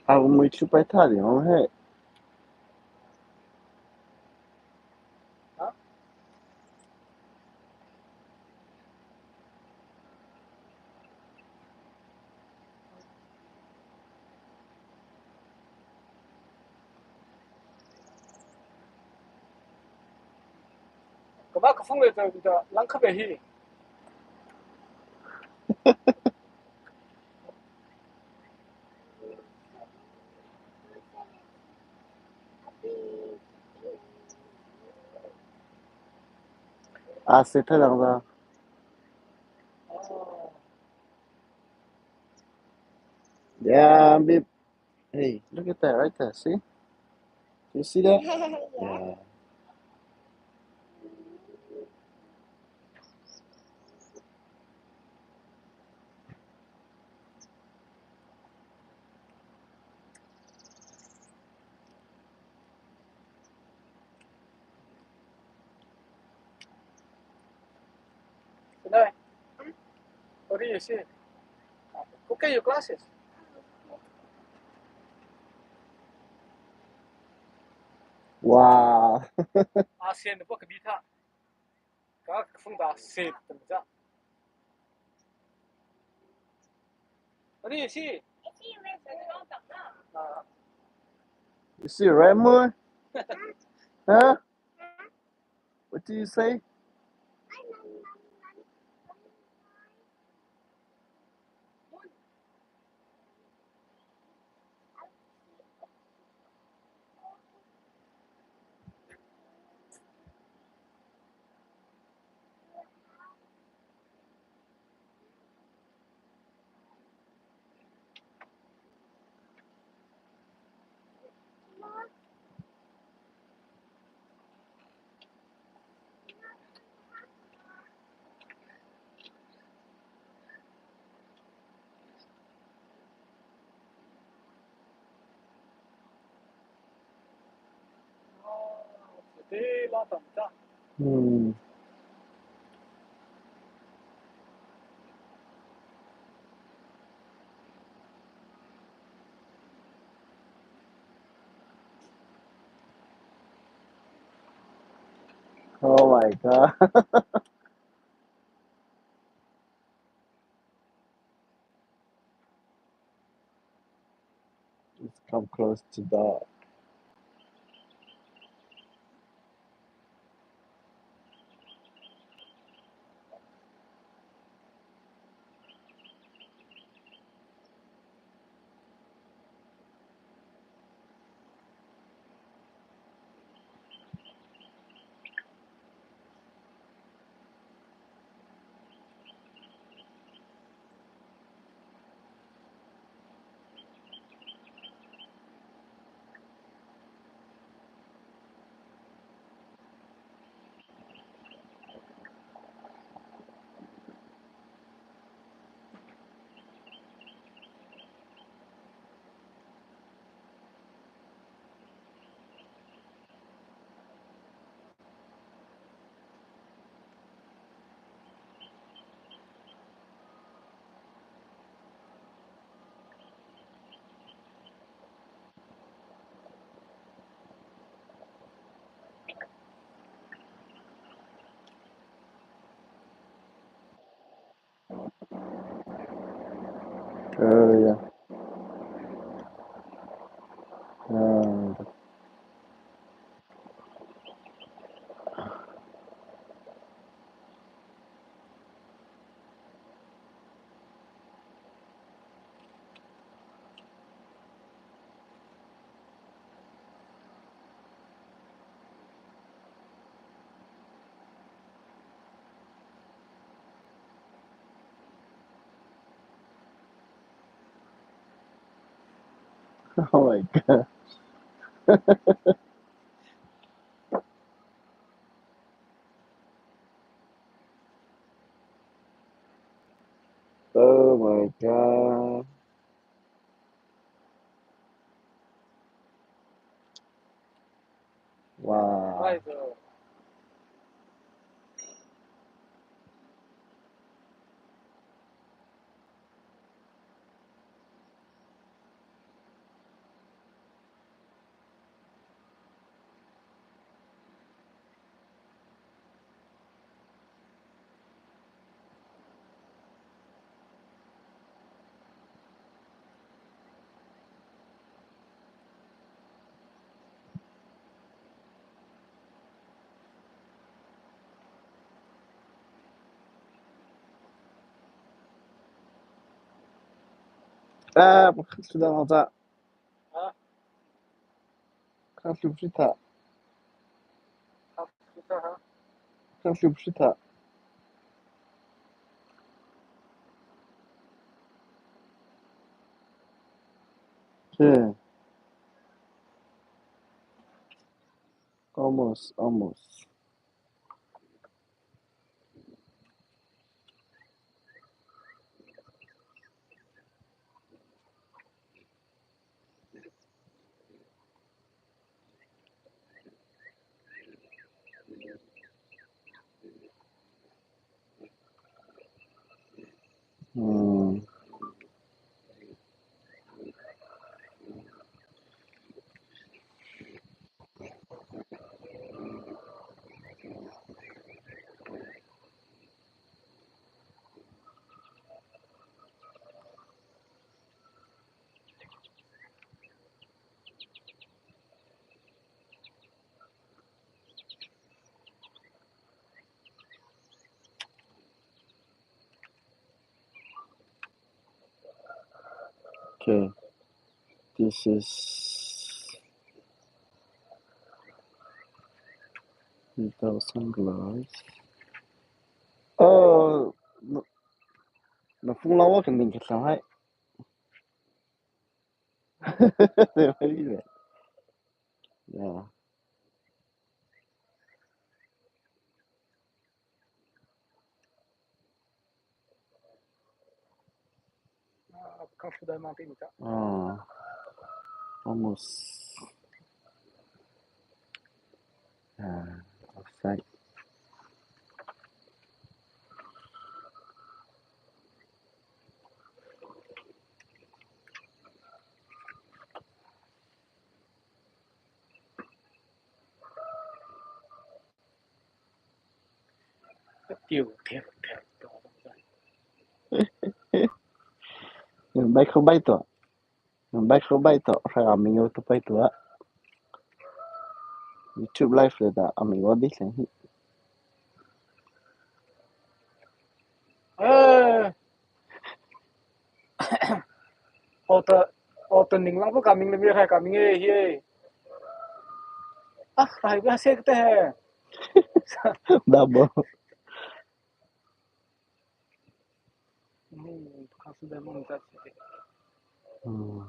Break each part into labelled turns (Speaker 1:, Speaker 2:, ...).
Speaker 1: A mui chu pai tha ding he.
Speaker 2: Ha? Ka ba ka fung le to lang kha be hi.
Speaker 1: Ah, se tha dang da.
Speaker 2: Oh.
Speaker 1: Yeah, babe. Hey, look at that right there. See? Do you see that?
Speaker 3: Yeah.
Speaker 1: Yeah.
Speaker 2: Tonight. What do you see? Go get your glasses.
Speaker 1: Wow.
Speaker 2: ASEAN 不可比他，刚风大谁怎么着？What do you see? 啊，
Speaker 1: You see a red moon? Huh? What do you say?
Speaker 2: 对，老怎么着？
Speaker 1: Hmm. Oh my god. It's come close to that. Oh yeah. Oh my god. Oh my god. Wow.
Speaker 2: 哎个，
Speaker 1: Ah, sudah ngah.
Speaker 2: Ha?
Speaker 1: 看是不是他？
Speaker 2: 看是他？
Speaker 1: 看是不是他？Okay, almost, almost. Okay, this is without sunglasses. Oh, no, no 风浪我肯定去上海。Yeah.
Speaker 2: 啊，看出来吗？给你的。
Speaker 1: Oh, almost. Offside.
Speaker 2: 丢丢丢丢！
Speaker 1: Bay không bay tổ. Bay không bay tổ. Phải mình yêu bay tổ. YouTube live 来的，阿明我的先。
Speaker 2: 哎，我的我的宁浪不革命的没开革命的耶！啊，来不下个的。
Speaker 1: Double.
Speaker 2: 嗯，看是在梦在
Speaker 1: 嗯。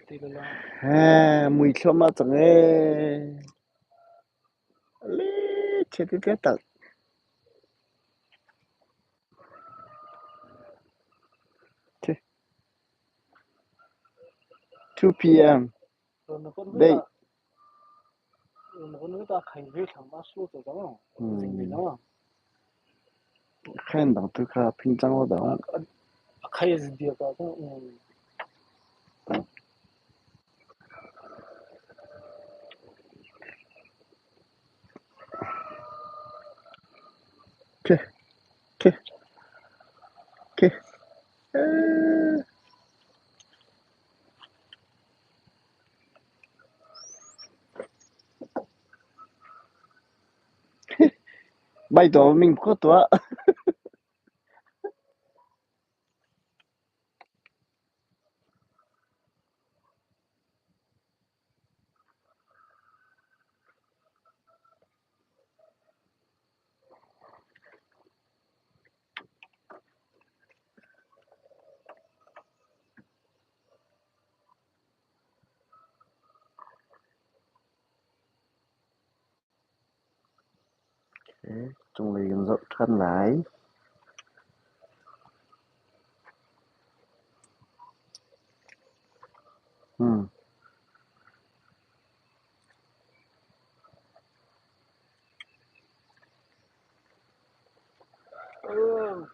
Speaker 2: 对了啦。
Speaker 1: 哎，每次嘛整个，你切个个得。2 p.m. Day. 嗯。看到这个平常我的。
Speaker 2: 开始的个嗯。
Speaker 1: 去去去，拜托命不多。 中了一个穿来。嗯。
Speaker 2: 嗯。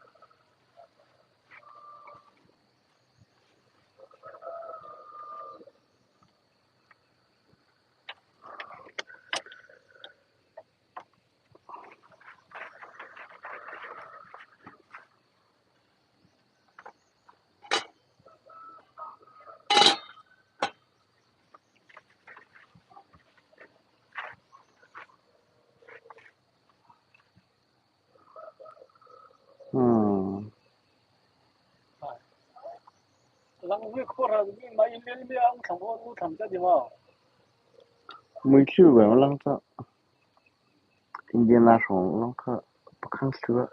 Speaker 1: Muithlu lang ca. Indian la hrawng lawng kha pakhang thlu ah.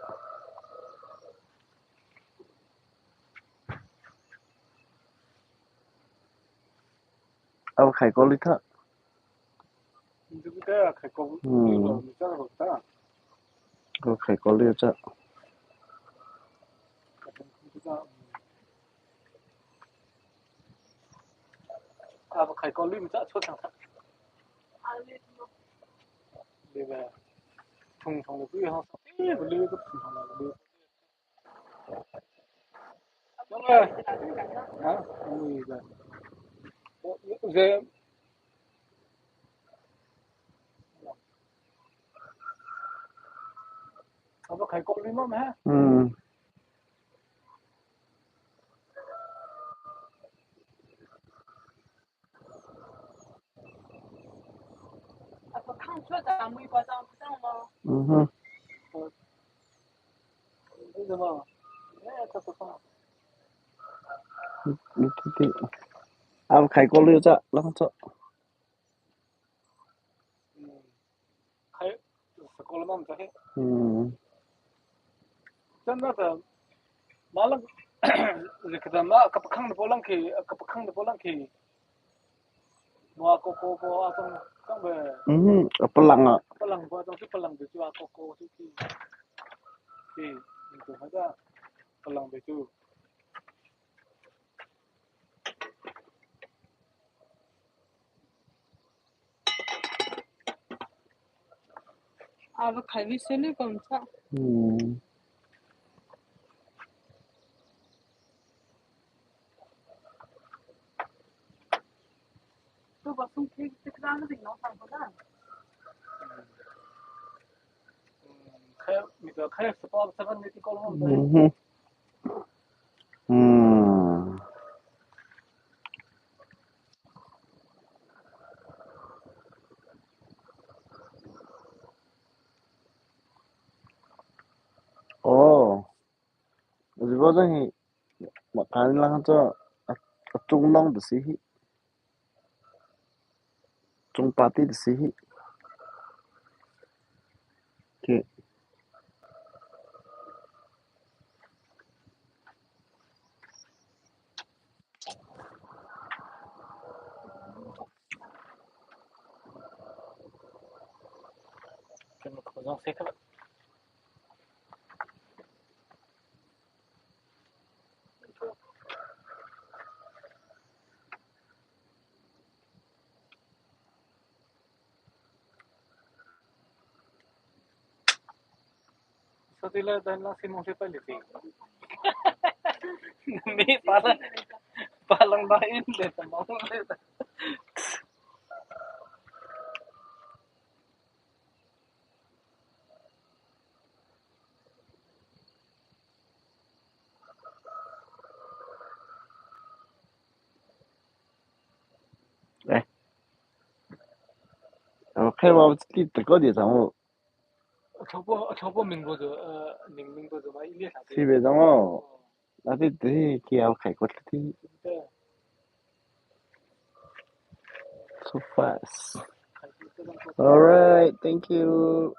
Speaker 1: A va khai ko li tha. A va khai ko li ca. A va khai ko li ca. Lang ca. A palang ah. Oh, hi makan lang cu a cung lawng ti si hi. Cung pa ti si hi. Okay. Eh,开我你这个地方我，西北上哦，那这这去要开过去，so fast. All right, thank you.